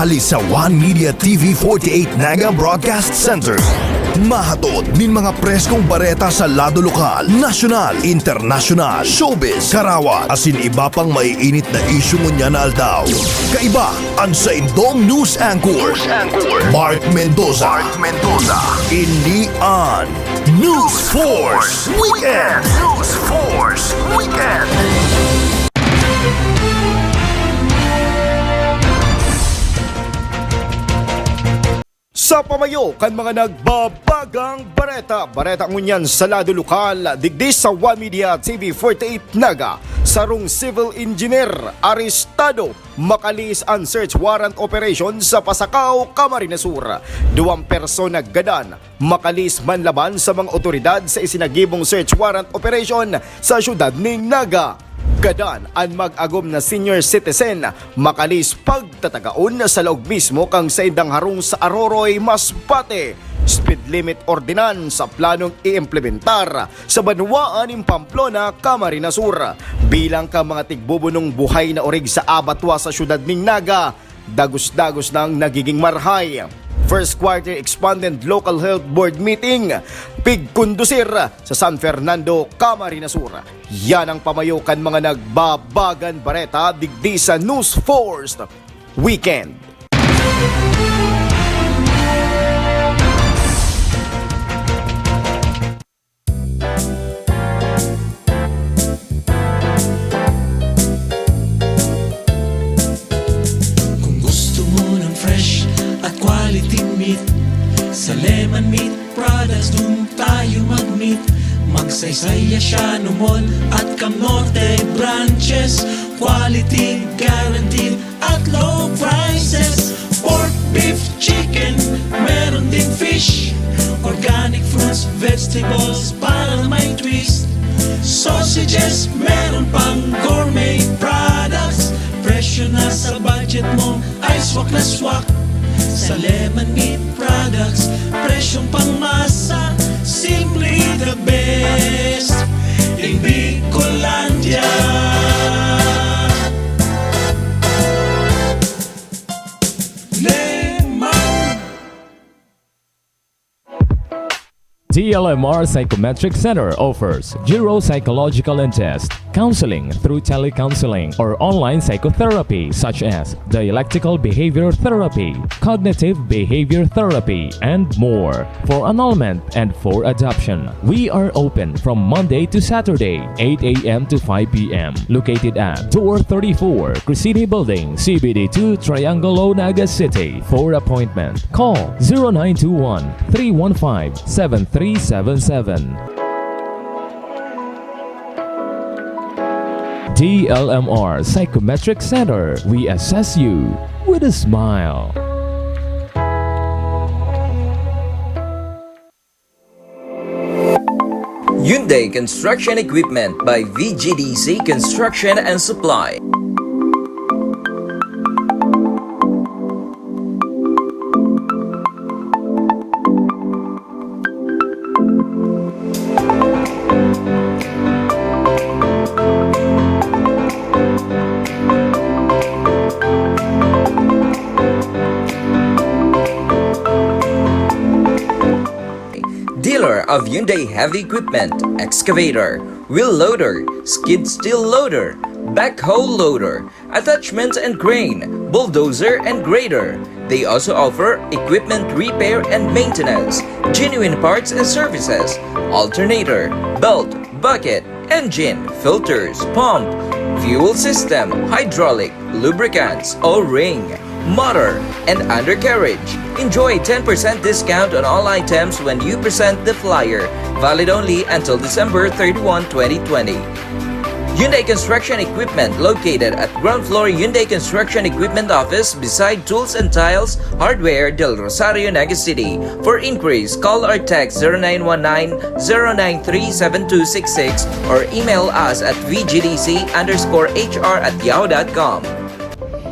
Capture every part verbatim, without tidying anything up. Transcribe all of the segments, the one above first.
Hali sa One Media T V forty-eight Naga Broadcast Center. Mahatod nin mga preskong bareta sa lado lokal, nasyonal, internasyonal, showbiz, karawat, asin iba pang maiinit na isyu ngunyan na aldaw. Kaiba an saindong news anchor, Mark Mendoza. Mark Mendoza. Ini an News Force Weekend. News Force Weekend. Sa pamayo kan mga nagbabagang bareta, bareta ngunyan sa lado lokal, digdi sa One Media T V forty-eight Naga, sarong civil engineer arestado makalihis an search warrant operation sa Pasacao, Camarines Sur. Duwang persona gadan makalihis man laban sa mga otoridad sa isinagibong search warrant operation sa siyudad nin Naga. Gadan an mag-agom na senior citizen makalihis pagtatagaon sa laog mismo kan saindang harong sa Aroroy, Masbate. Speed limit ordinance sa planong iimplementar sa banwaan nin Pamplona, Camarines Sur. Bilang kan mga tigbubunong buhay na orig sa abatwa sa siyudad nin Naga, dagos-dagos nang nagiging marahay. First quarter expanded local health board meeting, pigkondusir sa San Fernando, Camarines Sur. Yan ang pamayo kan mga nagbabagang bareta digdi sa News Force Weekend. Kung gusto mo ng fresh at quality meat, sa Leman Meat Products, dun tayo mag-meet. Magsaysay, Asiano Mall at Camote branches. Quality guaranteed at low prices. Pork, beef, chicken, meron din fish. Organic fruits, vegetables, para may twist. Sausages, meron pang gourmet products. Presyo na sa budget mo, ay swak na swak. Sa Lemon Meat Products, presyong pangmasa, simply the best. In Bicolandia. Lemon. D L M R Psychometric Center offers neuropsychological and test counseling through telecounseling or online psychotherapy such as dialectical behavior therapy, cognitive behavior therapy, and more. For annulment and for adoption, we are open from Monday to Saturday, eight a m to five p m. Located at Door thirty-four, Crescini Building, C B D two, Triangulo, Naga City. For appointment, call zero nine two one, three one five, seven three seven seven. D L M R Psychometric Center, we assess you with a smile. Hyundai Construction Equipment by V G D C Construction and Supply. Dealer of Hyundai heavy equipment, excavator, wheel loader, skid steel loader, backhoe loader, attachment and crane, bulldozer and grader. They also offer equipment repair and maintenance, genuine parts and services, alternator, belt, bucket, engine, filters, pump, fuel system, hydraulic, lubricants, O-ring, motor, and undercarriage. Enjoy ten percent discount on all items when you present the flyer. Valid only until December thirty-one, twenty twenty. Hyundai Construction Equipment, located at ground floor Hyundai Construction Equipment Office beside Tools and Tiles Hardware, Del Rosario, Naga City. For inquiries, call or text zero nine one nine, zero nine three, seven two six six or email us at V G D C underscore H R at yahoo dot com.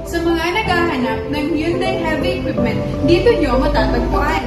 Sa mga naghahanap ng Hyundai heavy equipment, dito nyo matatagpuan.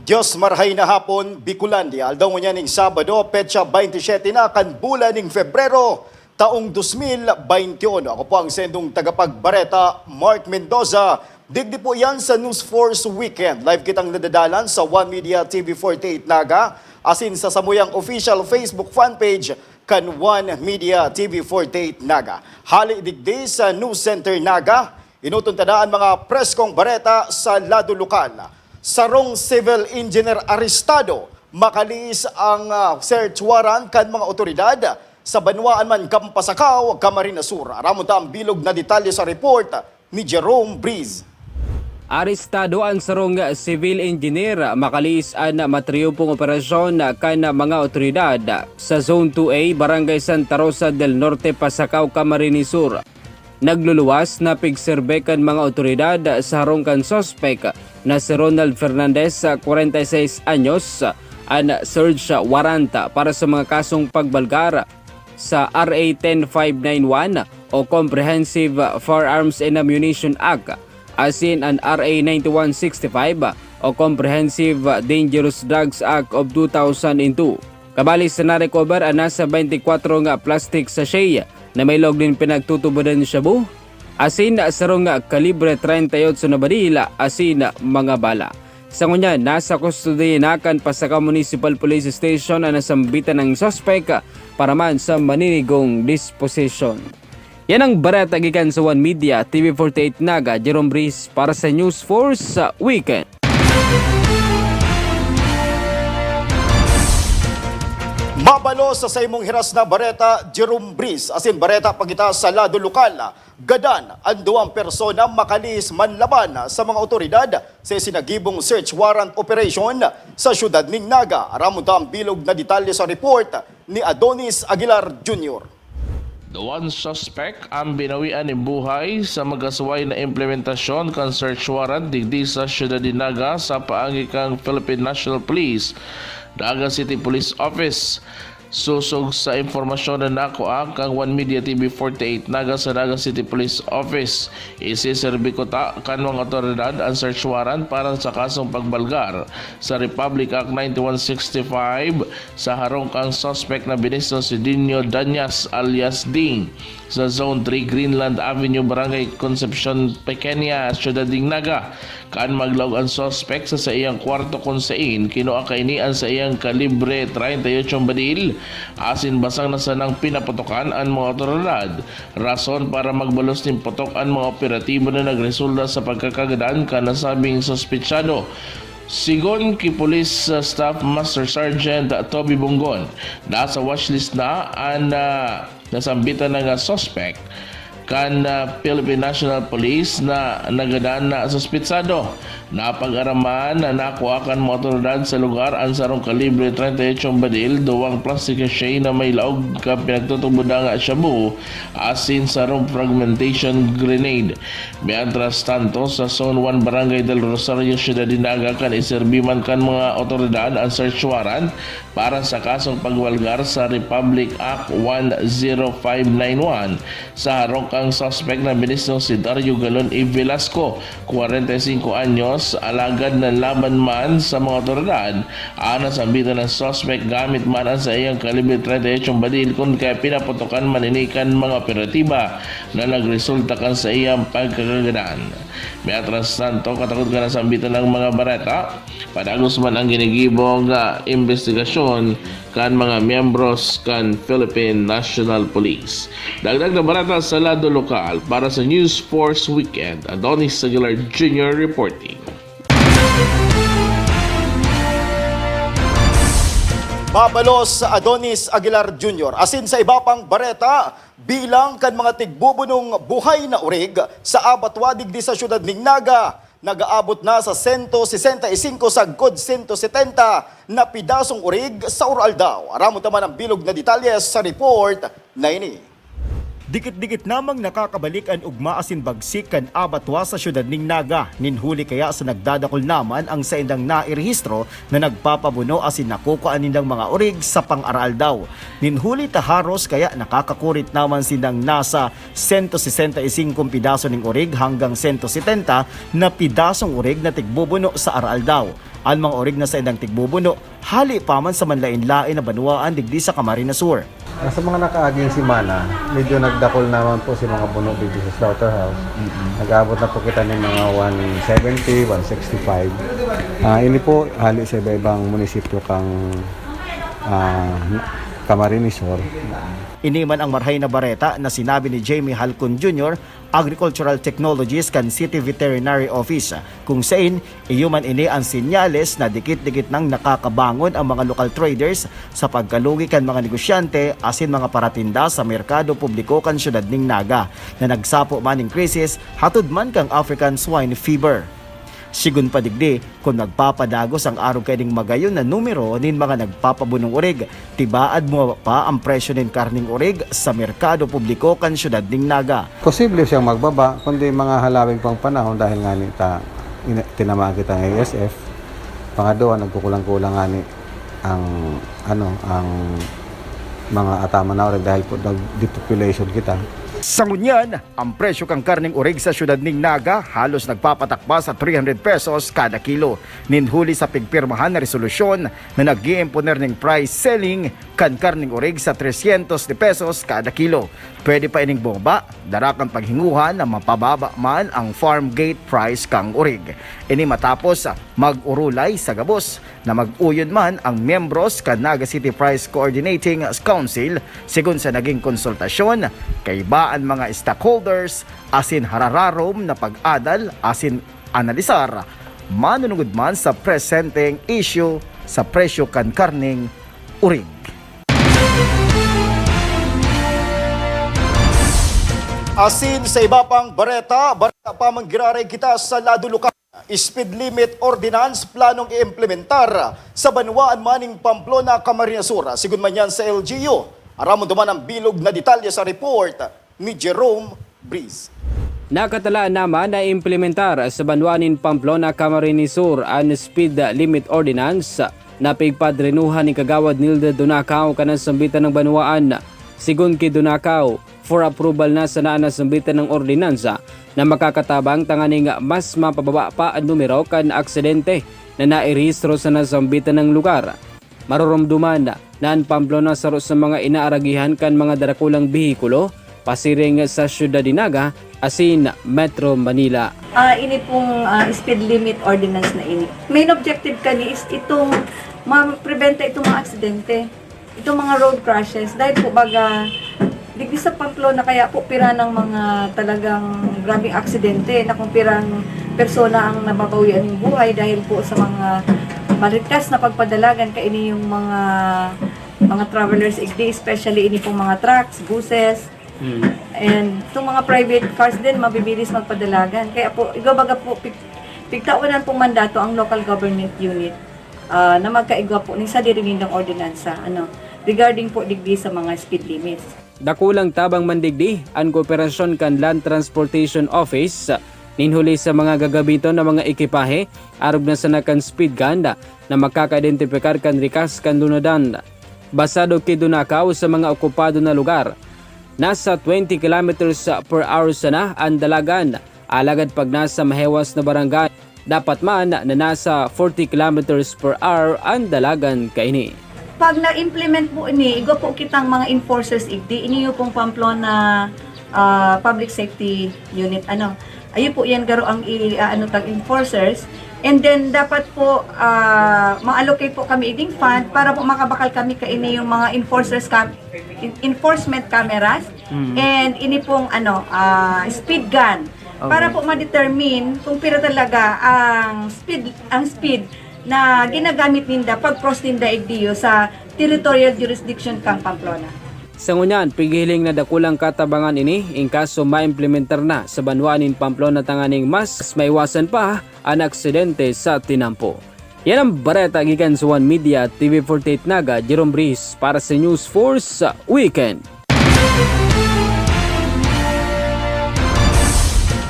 Diyos, marhay na hapon, Bicolandia. Aldaw ngunyan ning Sabado, petsa twenty-seven na kan bulan ning Febrero, taong dos mil bente uno. Ako po ang sendong tagapagbareta, Mark Mendoza. Digdi po yan sa News Force Weekend. Live kitang nadadalan sa One Media T V forty-eight Naga, asin sa samuyang official Facebook fan page kan One Media T V forty-eight Naga. Hali digdi sa News Center Naga, inuton ta na an mga preskong bareta sa lado lokal. Sarong civil engineer arestado, makalihis ang, ah, search warrant kan mga otoridad sa banwaan man kan Pasacao, Camarines Sur. Aramon ta ang bilog na detalye sa report ni Jerome Breeze. Arestado an sarong civil engineer, makalihis an matriyopong operasyon kan mga otoridad sa Zone two A, Barangay Santa Rosa del Norte, Pasacao, Camarines Sur. Nagluluwas na pigserbe kan mga otoridad sa harong kan suspek na si Ronald Fernandez, kwarenta y seis anyos, an search warrant para sa mga kasong pagbalgar sa R A ten five nine one o Comprehensive Firearms and Ammunition Act, asin an R A ninety-one sixty-five o Comprehensive Dangerous Drugs Act of two thousand two. Kabali sa na-recover an nasa twenty-four nga plastic sachet na may laog nin pinagtutubodan shabu, asin sarong kalibre treinta y ocho na baril asin mga bala. Sa ngunyan, nasa kustodiya na kan Pasacao Municipal Police Station an nasambitan na suspek para man sa maninigong disposisyon. Yan ang bareta gikan sa One Media T V forty-eight Naga, Jerome Breeze para sa News Force sa Weekend. Mabalos sa saimong hiras na bareta, Jerome Breeze, asin bareta pa kita sa lado lokal. Gadan an duwang persona makalihis man laban sa mga otoridad sa isinagibong search warrant operation sa siyudad nin Naga. Aramon ta ang bilog na detalye sa report ni Adonis Aguilar Junior. Duwang suspek ang binawian nin buhay sa magkasuway na implementasyon kan search warrant digdi sa siyudad nin Naga sa paagi kan Philippine National Police, Naga City Police Office. Sosog sa impormasyon na nakua kan One Media T V forty-eight Naga sa Naga City Police Office, isiserbi kuta kan mga otoridad an search warrant para sa kasong pagbalgar sa Republic Act ninety-one sixty-five sa harong kan suspek na binisyon si Dinio Danyas alias Ding sa Zone three Greenland Avenue, Barangay Concepcion Pequeña, Siyudad nin Naga. Kan maglaog an suspek sa saiyang kwarto kun sain kinua kaini an saiyang kalibre treinta y ocho badil asin basang na sanang pinaputokan an mga otoridad, rason para magbalos nin putok an mga operatibo na nagresulta sa pagkakagadan kan nasabing suspetsado. Sigon ki Police, uh, Staff Master Sergeant Toby Bonggon, nasa watchlist na an, uh, nasambitan na nga suspek kan, ah, Philippine National Police na nagadan na suspetsado. Napag-araman na nakua kan mga otoridad sa lugar an sarong kalibre treinta y ocho badil, duwang plastic sachet na may laog kan pinagtutubodan nga shabu, asin sarong fragmentation grenade. Mientras tanto, sa Zone one, Barangay del Rosario, Siyudad nin Naga, kan iserbi man kan mga otoridad an search warrant para sa kasong pagbalgar sa Republic Act one zero five nine one. Sa harong kan suspek na binisyon si Dario Galon E. Velasco, kwarenta y singko anyos, alagad nanlaban man sa mga otoridad, ang nasambitan na suspek gamit man an saiyang kalibre treinta y ocho badil, kun kaya pinaputokan man ini kan mga operatiba na nagresulta kan saiyang pagkakagadan. Mientras tanto, katakod kan nasambitan na mga bareta, padagos man ang ginigibong, ah, imbestigasyon kan mga miyembros kan Philippine National Police. Dagdag na bareta sa lado lokal para sa News Force Weekend, Adonis Aguilar Junior reporting. Mabalos, Adonis Aguilar Junior. Asin sa iba pang bareta, bilang kan mga tigbubunong buhay na orig sa abatwa digdi sa siyudad nin Naga, nag-aabot na sa sento sesenta y singko, sagkod sento setenta na pidasong orig sa ura-aldaw. Aramon ta man ang bilog na detalye sa report na ini. Dikit-dikit namang nakakabalik an ugma asin bagsik kan abatwa sa siyudad nin Naga. Nin huli kaya sa nagdadakul naman ang saindang nairehistro na nagpapabuno asin nakukua nindang mga orig sa pang-araaldaw. Nin huli ta haros kaya nakakakurit naman sindang nasa sento sesenta y singko pidaso ning orig hanggang sento setenta na pidasong orig na tigbubuno sa araaldaw. An mga orig na saindang tigbubuno, hali pa man sa manlaen-laen na banwaan digdi sa Camarines Sur. Sa mga nakaaging semana, medyo nagdakul naman po si mga buno digdi sa slaughterhouse. Nag-abot na po kita ng mga one seventy, one sixty-five. Ah, ini po, hali sa iba-ibang munisipyo kang, ah, Camarines Sur. Ini man ang marhay na bareta na sinabi ni Jamie Halcon Junior, Agricultural Technologist kan City Veterinary Office, kung sain iyo man ini an senyales na dikit-dikit nang nakakabangon ang mga lokal traders sa pagkalugi kan mga negosyante asin mga paratinda sa merkado publiko kan siyudad ning Naga, na nagsapo man nin krisis hatod man kan African Swine Fever. Sigon pa digdi, kun magpapadagos ang arog kaining magayon na numero nin mga nagpapabunong orig, tibaad bumaba pa ang presyo nin karneng orig sa merkado publiko kan siyudad nin Naga. Posible siyang magbaba, kundi mga halawig pang panahon dahil nga ni ta, ina-, tinamaan kita ng A S F. Pangadwa, nagkukulang-kulang nga ni ang, ano, ang mga ataman na orig dahil po nag-depopulation kita. Sa ngunyan, ang presyo kan karneng orig sa siyudad ning Naga halos nagpapatakba sa three hundred pesos kada kilo, nin huli sa pigpirmahan na resolusyon na nag-iimponer ning price ceiling kan karneng orig sa tresyentos de pesos kada kilo. Pwede pa ining bumaba, dara kan paghinguhan na mapababa man ang farm gate price kan orig. Ini matapos mag-urulay sa gabos na mag-uyon man ang miyembros kan Naga City Price Coordinating Council. Sigon sa naging konsultasyon, kaiba an mga stockholders asin harararom na pag-adal asin analisar, manunungod man sa presenteng isyu sa presyo kan karneng orig. Asin sa iba pang bareta, bareta pa man giraray kita sa lado lokal. Speed Limit Ordinance planong iimplementar sa banwaan man ning Pamplona, Camarines Sur. Sigon man yan sa L G U, aramon duman ang bilog na detalye sa report ni Jerome Breeze. Nakatalaan naman na implementar sa banwaan nin Pamplona, Camarines Sur an Speed Limit Ordinance na pigpadrinuhan ni Kagawad Nilda Dunacao kan nasambitan na banwaan. Sigon ki Dunacao, for approval na sana an nasambitan na ordinansa na makakatabang tanganing mas mapababa pa an numero kan aksidente na nairehistro sa nasambitan na lugar. Maroromdoman na an Pamplona saro sa mga inaaragihan kan mga darakulang behikulo pasiring sa siyudad nin Naga asin Metro Manila. Ah, ini pong, ah, speed limit ordinance na ini. Main objective kani is itong ma-preventa itong mga aksidente. Itong mga road crashes, dahil po baga, digdi sa Pamplona, kaya po pira ng mga talagang grabeng aksidente na kung pirang persona ang nababawian ng buhay dahil po sa mga maligtas na pagpadalagan kaini yung mga, mga travelers igdi, especially ini pong mga trucks, buses, and itong mga private cars din, mabibilis magpadalagan. Kaya po, igwa baga po, pig-, pigtawanan pong mandato ang local government unit, ah, na magkaigwa po ning sadiri nindang ordinansa, ano, regarding po digdi sa mga speed limits. Dakulang tabang man digdi an kooperasyon kan Land Transportation Office nin huli sa mga gagamiton na mga ekipahe, arog na sana kan speed gun na makakaidentipikar kan rikas kan lunadan. Basado ki Dunacao, sa mga okupado na lugar, nasa twenty kilometers per hour sana an dalagan, alagad pag nasa mahewas na barangay, dapat man na nasa forty kilometers per hour an dalagan kaini. Pag na-implement po ini, igwa po kitang mga enforcers igdi, ini yung pong Pamplona, ah, Public Safety Unit, ano. Ayun po yan, garo ang i-, ah, ano, tag enforcers. And then, dapat po, ah, ma-allocate po kami igding fund para po makabakal kami kaini yung mga enforcers cam-, en-, enforcement cameras. And ini pong, ano, ah, speed gun. Para po ma-determine kung pira talaga ang speed, ang speed na ginagamit ninda pag-cross ninda igdiyo sa territorial jurisdiction kang Pamplona. Sa ngunyan, pighihiling na dakulang katabangan ini in kaso maimplementar na sa banwaan nin Pamplona tanganing mas maiwasan pa an aksidente sa tinampo. Yan ang bareta gikan sa One Media, T V forty-eight Naga, Jerome Breeze para sa News Force Weekend.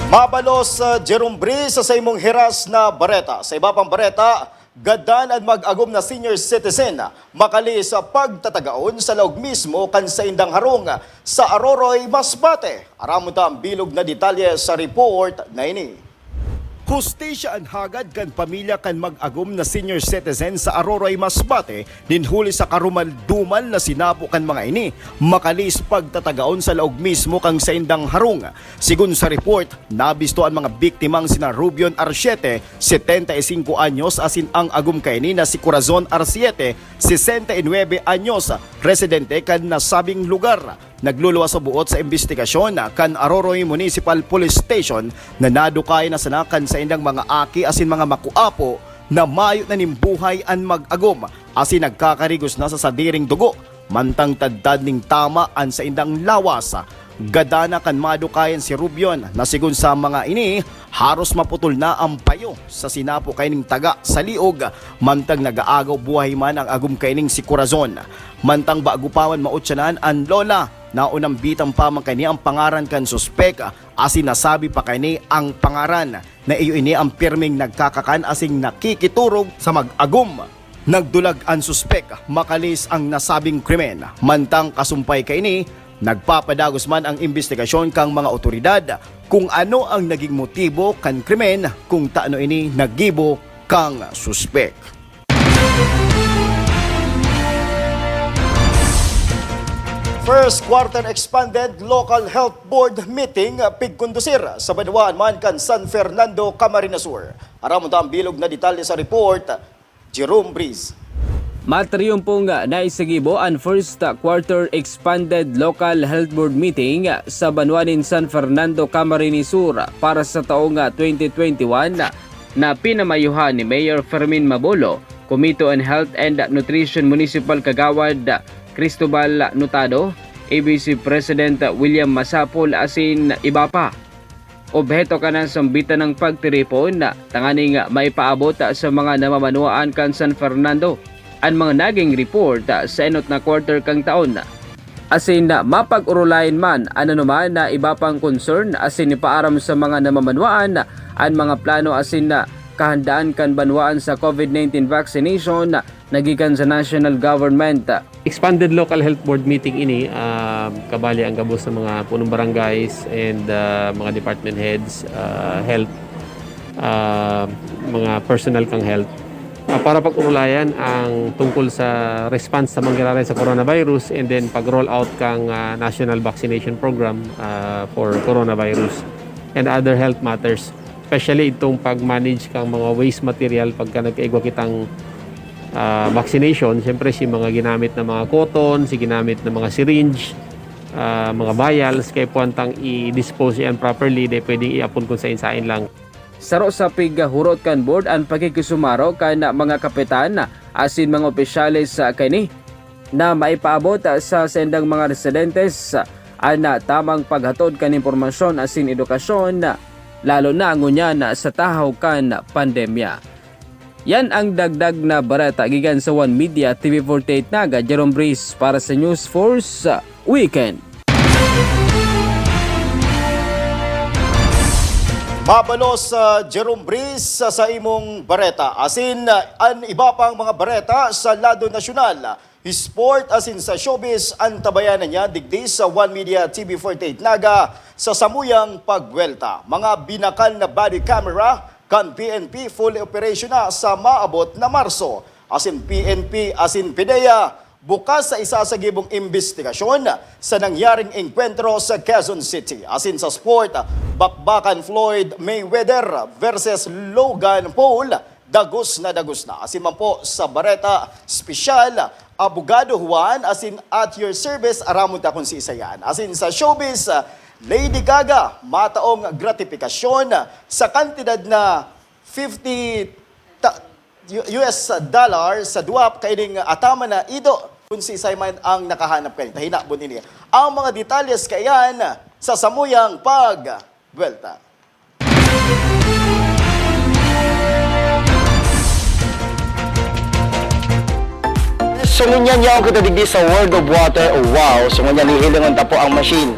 Mabalos, uh, Jerome Breeze, sa imong hiras na bareta. Sa iba pang bareta, gadan an mag-agom na senior citizen makalihis sa pagtatagaon sa laog mismo kan saindang harong sa Aroroy, Masbate. Aramon ta ang bilog na detalye sa report na ini. Hustisya an hagad kan pamilya kan mag-agom na senior citizen sa Aroroy, Masbate, nin huli sa karumal-dumal na sinapo kan mga ini, makalihis pagtatagaon sa laog mismo kan saindang harong. Sigon sa report, nabisto an mga biktimang sina Rubion R siete, setenta y cinco anyos, asin ang agom kaini na si Corazon R siete, sesenta y nuebe anyos, residente kan nasabing lugar. Nagluluwas sa buot sa imbestigasyon kan Aroroy Municipal Police Station na nadukayan na sana kan saindang mga aki asin mga makuapo na mayo na nin buhay an mag-agom asin nagkakarigos na sa sadiring dugo, mantang tadtad nin tama an saindang lawas. Gadan na kan madukayan si Rubion na sigon sa mga ini, haros maputol na an payo sa sinapo kaining taga sa liog, mantang nag-aagaw buhay man ang agom kaining si Corazon. Mantang bago pa man mautyanan an lola, naunambitan pa man kaini ang pangaran kan suspek, asin nasabi pa kaini ang pangaran na iyo ini ang pirming nagkakakan asin nakikiturog sa mag-agom. Nagdulag an suspek makalihis ang nasabing krimen. Mantang kasumpay kaini, nagpapadagos man ang imbestigasyon kan mga otoridad kung ano ang naging motibo kan krimen, kung tano ini naggibo kan suspek. First Quarter Expanded Local Health Board Meeting pigkondusir sa banwaan man kan San Fernando, Camarines Sur. Aramon ta ang bilog na detalye sa report, Jerome Breeze. Matriumpong naisagibo an First Quarter Expanded Local Health Board Meeting sa banwa nin San Fernando, Camarines Sur para sa taong twenty twenty-one na pinamayuhan ni Mayor Fermin Mabolo, Committee on Health and Nutrition Municipal Kagawad Cristobal Notado, A B C President William Masapol asin iba pa. Obheto kan nasambitan na pagtiripon tanganing maipaabot sa mga namamanwaan kan San Fernando an mga naging report sa enot na quarter kan taon, asin mapag-orolayan man an anoman na iba pang concern asin ipaaram sa mga namamanwaan an mga plano asin kahandaan kan banwaan sa COVID nineteen vaccination na gikan sa national government. Expanded Local Health Board meeting ini, ah, kabali ang gabos sa mga punong barangays and, ah, mga department heads, ah, health, ah, mga personnel kang health. Ah, para pag-orolayan ang tungkol sa response sa mangyayari sa coronavirus and then pag-roll out kang, ah, national vaccination program, ah, for coronavirus and other health matters. Especially itong pag-manage kang mga waste material pagka nagkaigwa kitang, ah, vaccination. Siyempre, si mga ginamit na mga cotton, si ginamit na mga syringe, ah, mga vials, kaya puwantang i-dispose yan properly, di pwedeng iapon kung sain-sain lang. Saro sa pighurot kan board an pakikisumaro kan mga kapitan asin mga opisyales sa kaini na maipaabot sa saindang mga residentes an tamang paghatod kan impormasyon asin edukasyon, lalo na ngunyan sa tahaw kan pandemya. Yan ang dagdag na bareta gikan sa One Media T V forty-eight Naga, Jerome Breeze para sa News Force Weekend. Mabalos, ah, Jerome Breeze, sa, sa imong bareta. Asin, ah, an iba pang mga bareta sa lado nasyonal, sport asin sa showbiz, antabayanan niya digdi sa One Media T V forty-eight Naga sa samuyang pagbuwelta. Mga binakal na body camera kan P N P fully operational na sa maabot na Marso. Asin P N P asin PDEA bukas sa isasagibong imbestigasyon sa nangyaring engkwentro sa Quezon City. Asin sa sport, bakbakan Floyd Mayweather versus Logan Paul, dagos na dagos na. Asin man po sa bareta espesyal, Abogado Juan, asin at your service, aramon ta kung siisay yan. Asin sa showbiz, Lady Gaga, mataong gratipikasyon sa kantidad na fifty ta-, U S dollar sa duwa kaining ataman na ido, kung siisay man ang nakahanap kaini. Tahinabon ini. Ang mga detalyes kaiyan sa samuyang pagbuwelta. So, ngunyan yaon kita digdi sa World of Water. Wow! So, ngunyan hihilingon ta po ang machine.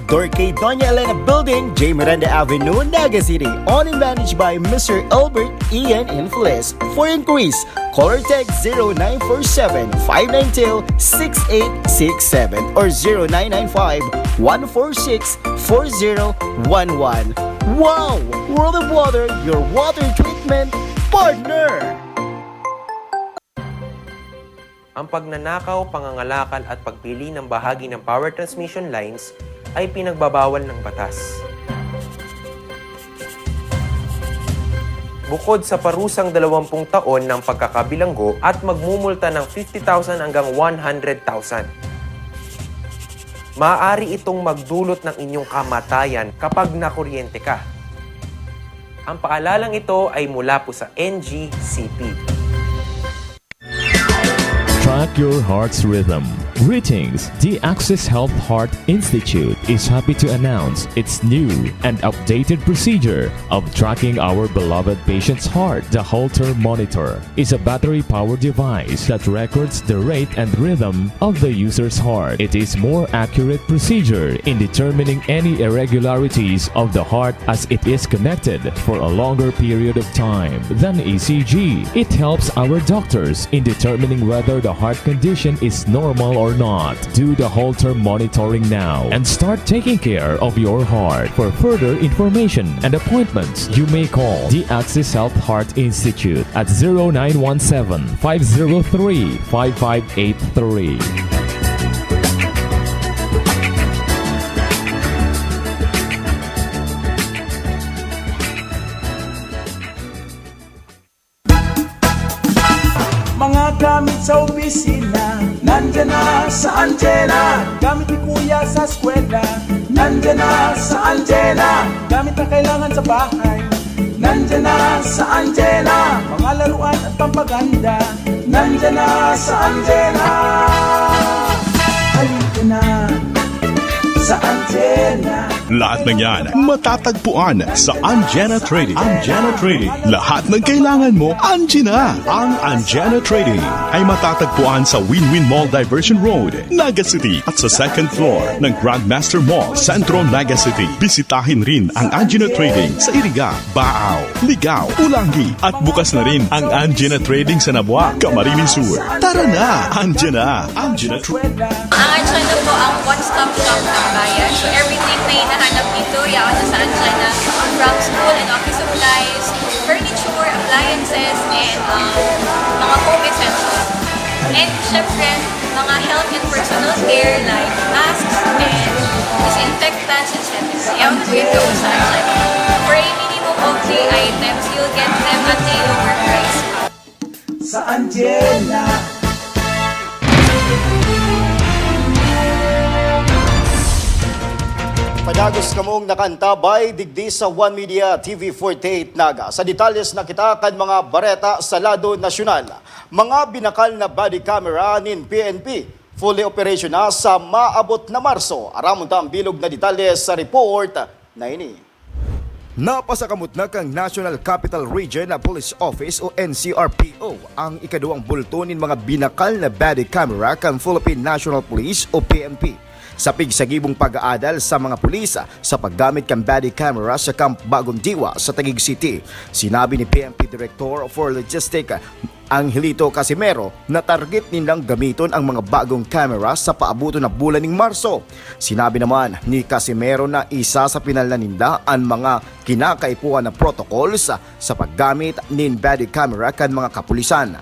Dorque Doña Elena Building, J Miranda Avenue, Naga City. Owned and managed by Mister Albert Ian Infeliz. For inquiries, call or text zero nine four seven, five nine two, six eight six seven or zero nine nine five, one four six, four zero one one. Wow! World of Water, your water treatment partner! Ang pagnanakaw, pangangalakal at pagpili ng bahagi ng power transmission lines ay pinagbabawal ng batas. Bukod sa parusang dalawampung taon ng pagkakabilanggo at magmumulta ng fifty thousand hanggang one hundred thousand. Maaari itong magdulot ng inyong kamatayan kapag nakuryente ka. Ang paalalang ito ay mula po sa N G C P. Track your heart's rhythm. Greetings! The Axis Health Heart Institute is happy to announce its new and updated procedure of tracking our beloved patient's heart. The Holter monitor is a battery-powered device that records the rate and rhythm of the user's heart. It is more accurate procedure in determining any irregularities of the heart as it is connected for a longer period of time than E C G. It helps our doctors in determining whether the heart condition is normal or not. Do the Holter monitoring now and start taking care of your heart. For further information and appointments, you may call the Axis Health Heart Institute at zero nine one seven, five zero three, five five eight three. Mga gamit sa opisina, nandiyan na sa Anjena. Gamit ni Kuya sa eskwela, nandiyan na sa Anjena. Gamit na kailangan sa bahay, nandiyan na sa Anjena. Mga laruan at pampaganda, nandiyan na sa Anjena. Halika na sa Anjena. Lahat ng yan matatagpuan sa Anjena Trading. Anjena Trading. Lahat ng kailangan mo, andiyan na. Ang Anjena Trading ay matatagpuan sa Win-Win Mall Diversion Road, Naga City, at sa second floor ng Grandmaster Mall, Centro, Naga City. Bisitahin rin ang Anjena Trading sa Iriga, Baao, Ligao, Ulangi, at bukas na rin ang Anjena Trading sa Nabua, Camarines Sur. Tara na! Anjena! Anjena Trading. Ang Anjena po ang one-stop shop ng bayan. So everything na hinahanap ninyo, yaon na sa Anjena. From school and office supplies, furniture, appliances, and um, mga home essentials. And syempre, mga health and personal care like masks and disinfectants, et cetera. Yaon po yan doon sa Anjena. For a minimum of three items, you'll get them at a lower price. Sa Anjena. Padagos kamong nakaantabay digdi sa One Media T V forty-eight Naga. Sa detalles na kita kan mga bareta sa lado nasyonal. Mga binakal na body camera nin P N P, fully operation na sa maabot na Marso. Aramon ta ang bilog na detalles sa report na ini. Napasakamot na kan National Capital Region Police Office o N C R P O ang ikaduwang bulto nin mga binakal na body camera kan Philippine National Police o P N P. Sa pigsagibong pag-aadal sa mga pulis sa paggamit kan body camera sa Camp Bagong Diwa sa Taguig City, sinabi ni P N P Director for Logistic Angelito Casimero na target nilang gamiton ang mga bagong camera sa paabuton na bulan ning Marso. Sinabi naman ni Casimero na isa sa pinalna ninda an mga kinakaipuhan na protocols sa paggamit nin body camera kan mga kapulisan.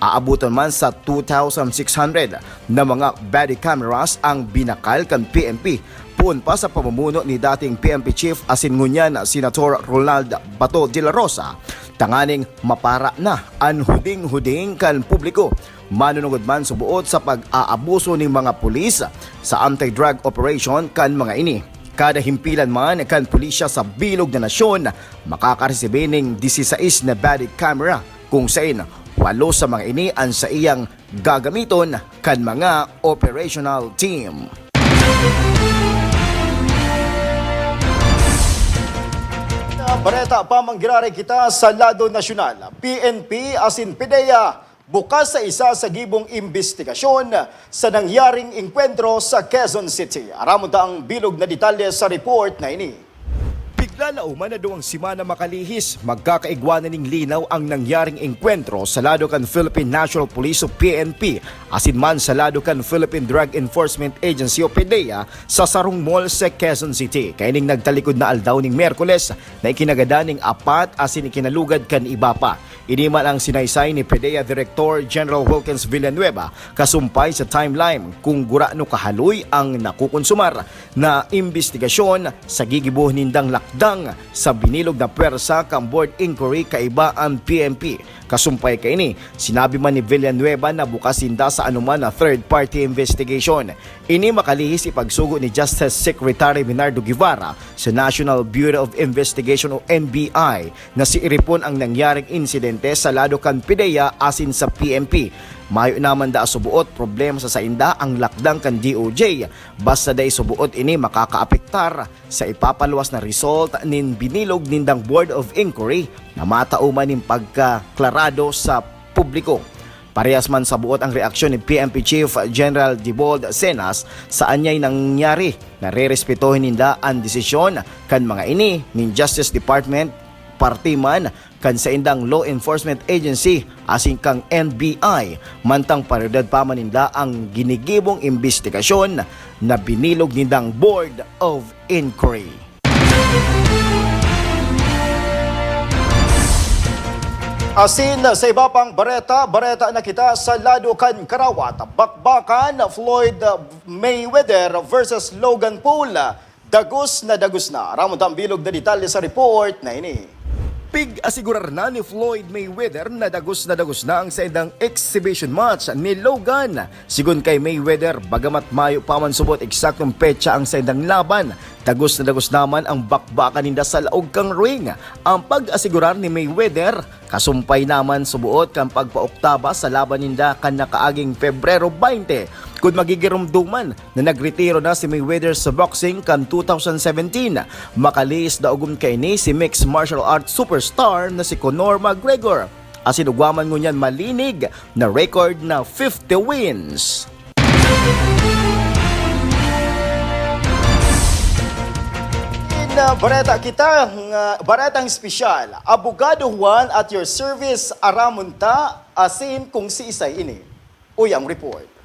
Aabutan man sa two thousand six hundred na mga body cameras ang binakal kan P N P, poon pa sa pamumuno ni dating P N P Chief asin ngunyan Senator Ronald Bato de la Rosa, tanganing mapara na an huding-huding kan publiko, manunungod man suboot sa pag-aabuso nin mga pulis sa anti-drug operation kan mga ini. Kada himpilan man kan pulisya sa bilog na nasyon, makakaresibi nin disisais na body camera, kung sain walo sa mga ini an saiyang gagamiton kan mga operational team. Bareta pa manggiraray kita sa lado nasyonal. P N P asin PDEA bukas sa isa sa gibong imbestigasyon sa nangyaring engkwentro sa Quezon City. Aramon ta ang bilog na detalye sa report na ini. Piglalauman na duwang semana makalihis, magkakaigwa na ning linaw ang nangyaring engkwentro sa lado kan Philippine National Police o P N P asin man sa lado kan Philippine Drug Enforcement Agency o PDEA sa sarong mall sa Quezon City. Kaining nagtalikod na aldaw ning Miyerkules na ikinagadan ning apat asin ikinalugad kan iba pa. Ini man ang sinaysay ni PDEA Director General Wilkins Villanueva kasumpay sa timeline kung gurano kahaloy ang nakukonsumar na imbestigasyon sa gigibohon nindang lakdang sa binilog na pwersa kan board inquiry kaiba an P N P. Kasumpay kaini, sinabi man ni Villanueva na bukas sinda sa anoman na third-party investigation. Ini makalihis ipagsugo ni Justice Secretary Bernardo Guevara sa National Bureau of Investigation o N B I na siiripon ang nangyaring insidente sa lado kan PDEA asin sa P N P. Mayo naman daa subuot problema sa sainda ang lakdang kan D O J, basta dai subuot ini makakaapektar sa ipapaluwas na result nin binilog nindang Board of Inquiry na matao man nin pagkaklarado sa publiko. Parehas man sabuot ang reaksyon ni P N P Chief General Dibold Cenas sa anyay nangyari. Narerespetuhin ninda an desisyon kan mga ini nin Justice Department, parte man kan saindang law enforcement agency asin kan N B I, mantang prioridad pa man ninda ang ginigibong imbestigasyon na binilog nindang Board of Inquiry. Asin sa iba pang bareta, bareta na kita sa lado kan karawat. Bakbakan, Floyd Mayweather versus Logan Paul. Dagos na dagos na. Aramon ta ang bilog na detalye sa report na ini. Pig-asigurar na ni Floyd Mayweather na dagos na dagos na ang saindang exhibition match ni Logan. Sigon kay Mayweather, bagamat mayo pa man subot eksaktong petsa ang saindang laban, dagos na dagos naman ang bakbakan ninda sa laog kan ring. Ang pag-asigurar ni Mayweather, kasumpay naman subuot kan pagpaoktaba sa laban ninda kan nakaaging Pebrero twenty, kun magigiromdoman na nagretiro na si Mayweather sa boxing kan two thousand seventeen. Makalihis daogon kaini si mixed martial arts superstar na si Conor McGregor. Asin ugwa man ngunyan malinig na record na fifty wins. In, uh, bareta kita, nga baretang espesyal, Abogado Juan at your service, aramon ta asin kung siisay ini. Uya ang report.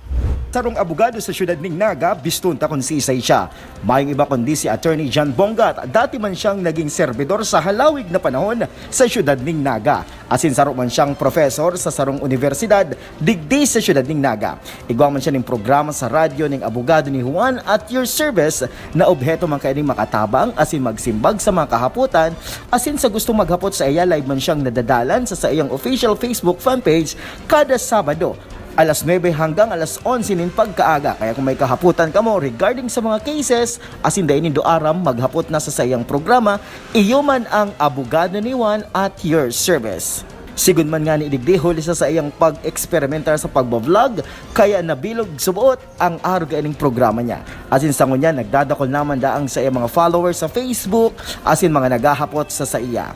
Sarong abogado sa siyudad ning Naga, biston ta kun siisay siya. Mayong iba kundi si Attorney John Bongat, dati man siyang naging serbidor sa halawig na panahon sa siyudad ning Naga. Asin saro man siyang profesor sa sarong unibersidad digdi sa siyudad ning Naga. Igwa man siya ning programa sa radyo ning Abogado ni Juan at Your Service na obheto man kaining makatabang asin magsimbag sa mga kahapotan, asin sa gustong maghapot sa iya, live man siyang nadadalan sa saiyang official Facebook fanpage kada Sabado, alas nuebe hanggang alas onse nin pagkaaga. Kaya kung may kahapotan kamo regarding sa mga cases, asin dai nindo aram, maghapot na sa saiyang programa, iyo man ang Abogado ni Juan at your service. Sigon man ngani digdi, huli sa saiyang pag-eksperimentar sa pagbablog, kaya nabilog subuot ang arog kaining programa niya. Asin sa ngunyan, nagdadakol naman daang saiyang mga followers sa Facebook, asin mga naghahapot sa saiya.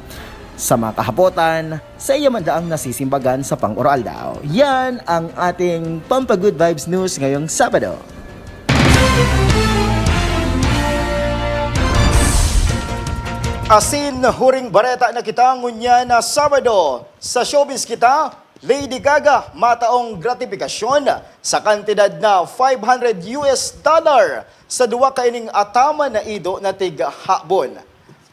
Sa mga kahapotan, saiya man daang nasisimbagan sa pang-oroaldaw. Yan ang ating Pampa Good Vibes News ngayong Sabado. Asin, huring bareta na kita ngunyan na Sabado. Sa showbiz kita, Lady Gaga mataong gratipikasyon sa kantidad na five hundred U S dollar sa duwa kaining ataman na ido na tig-habon.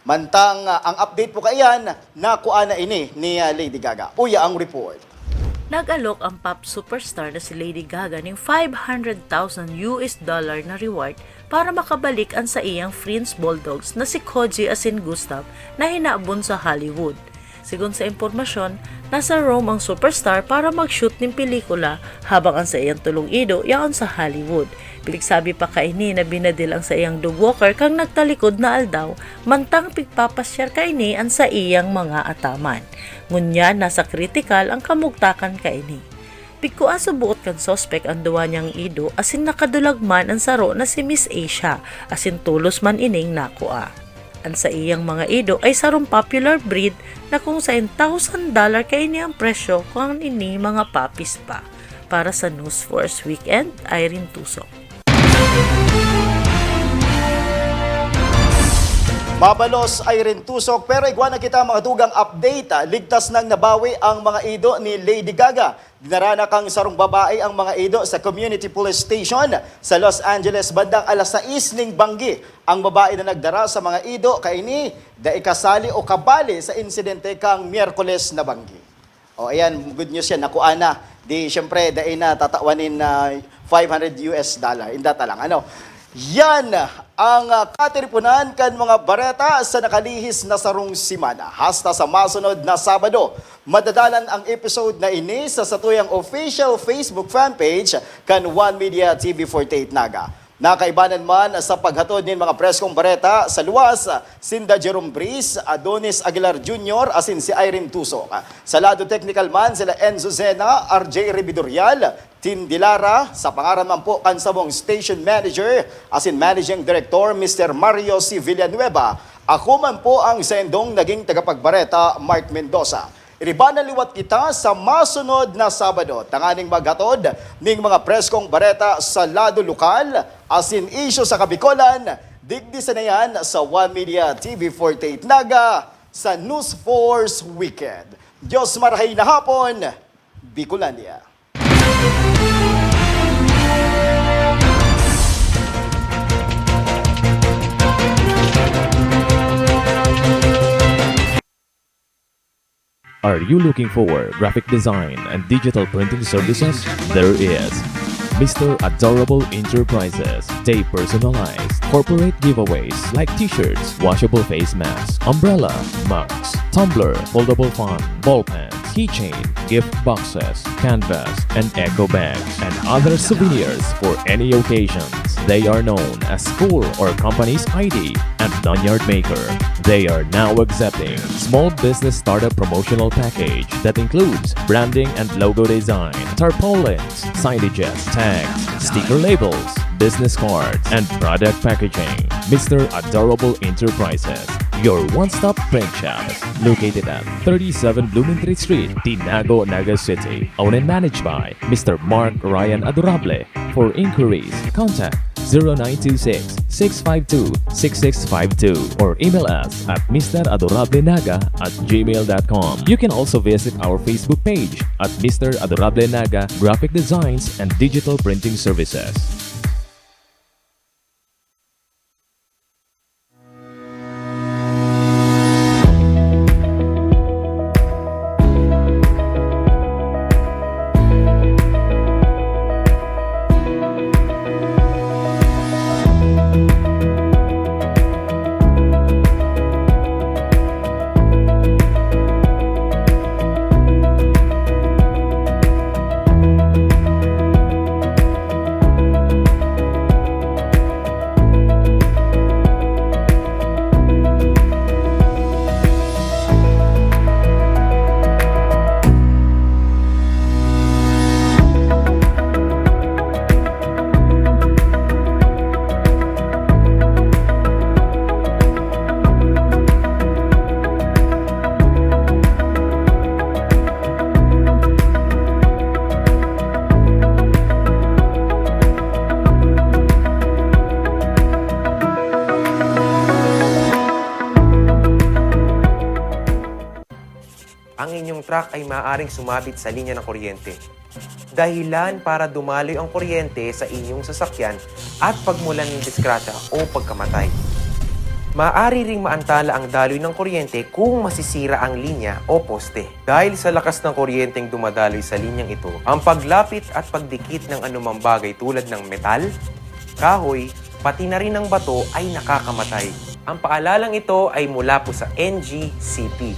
Mantang, ah, ang update po kaiyan, nakua na ini ni, ah, Lady Gaga. Uya ang report. Nag-alok ang pop superstar na si Lady Gaga ning five hundred thousand U S dollar na reward para makabalik an saiyang French Bulldogs na si Koji asin Gustav na hinabon sa Hollywood. Sigon sa impormasyon, nasa Rome ang superstar para mag-shoot nin pelikula, habang ang saiyang tolong ido yaon sa Hollywood. Pigsabi pa kaini na binadil ang saiyang dog walker kan nagtalikod na aldaw, mantang pigpapasyar kaini an saiyang mga ataman. Ngunyan, nasa kritikal ang kamugtakan kaini. Pigkua subuot kan suspek an duwa niyang ido asin nakadulag man an saro na si Miss Asia, asin tolos man ining nakua. An saiyang mga ido ay sarong popular breed na kung saen thousand dollar kaini ang presyo kan ini mga puppies pa. Para sa News Force Weekend, Irene Tusok. Mabalos, Irene Tusok, pero igwa na kita mga dugang update. Ligtas nang nabawi ang mga ido ni Lady Gaga. Dinara na kan sarong babae ang mga ido sa Community Police Station sa Los Angeles bandang alas sais ning banggi. Ang babae na nagdara sa mga ido kaini dai kasali o kabali sa insidente kan Miyerkules na banggi. O ayan, good news yan, nakuha na. Di syempre, dai na tatawan nin ah, five hundred U S dollar. Inda ta lang, ano? Yan ang ah, katiriponan kan mga bareta sa nakalihis na sarong semana. Hasta sa masunod na Sabado, madadalan ang episode na ini sa satuyang official Facebook fan page kan One Media T V forty-eight Naga. Nakaibanan man sa paghatod nin mga preskong bareta sa luwas, sinda Jerome Breeze, Adonis Aguilar Junior asin si Irene Tusok. Sa lado teknikal man, sila Enzo Zena, R J Rebidorial, Tin Dilara, sa pangaran man po kan samong station manager asin managing director, Mister Mario C. Villanueva, ako man po ang saindong naging tagapagbareta, Mark Mendoza. Iriba na liwat kita sa masunod na Sabado tanganing maghatod ning mga preskong bareta sa lado lokal asin isyu sa Kabikolan, digdi sa nayan sa One Media T V forty-eight Naga sa News Force Weekend. Diyos marhay na hapon, Bicolandia. Are you looking for graphic design and digital printing services? There is Mister Adorable Enterprises. They personalize corporate giveaways like t-shirts, washable face masks, umbrella, mugs, tumbler, foldable fan, ball pens, keychain, gift boxes, canvas, and eco bags, and other souvenirs for any occasions. They are known as school or company's I D and lanyard maker. They are now accepting small business startup promotional package that includes branding and logo design, tarpaulins, signages, tags, sticker labels, business cards, and product packaging. Mister Adorable Enterprises, your one-stop print shop, located at thirty-seven Blumentritt Street, Tinago, Naga City. Owned and managed by Mister Mark Ryan Adorable. For inquiries, contact zero nine two six, six five two, six six five two or email us at mister adorable naga at gmail dot com. You can also visit our Facebook page at Mister Adorable Naga Graphic Designs and Digital Printing Services. Ang inyong truck ay maaaring sumabit sa linya ng kuryente. Dahilan para dumaloy ang kuryente sa inyong sasakyan at pagmulan ng disgrasya o pagkamatay. Maaari ring maantala ang daloy ng kuryente kung masisira ang linya o poste. Dahil sa lakas ng kuryenteng dumadaloy sa linyang ito, ang paglapit at pagdikit ng anumang bagay tulad ng metal, kahoy, pati na rin ang bato ay nakakamatay. Ang paalalang ito ay mula po sa N G C P.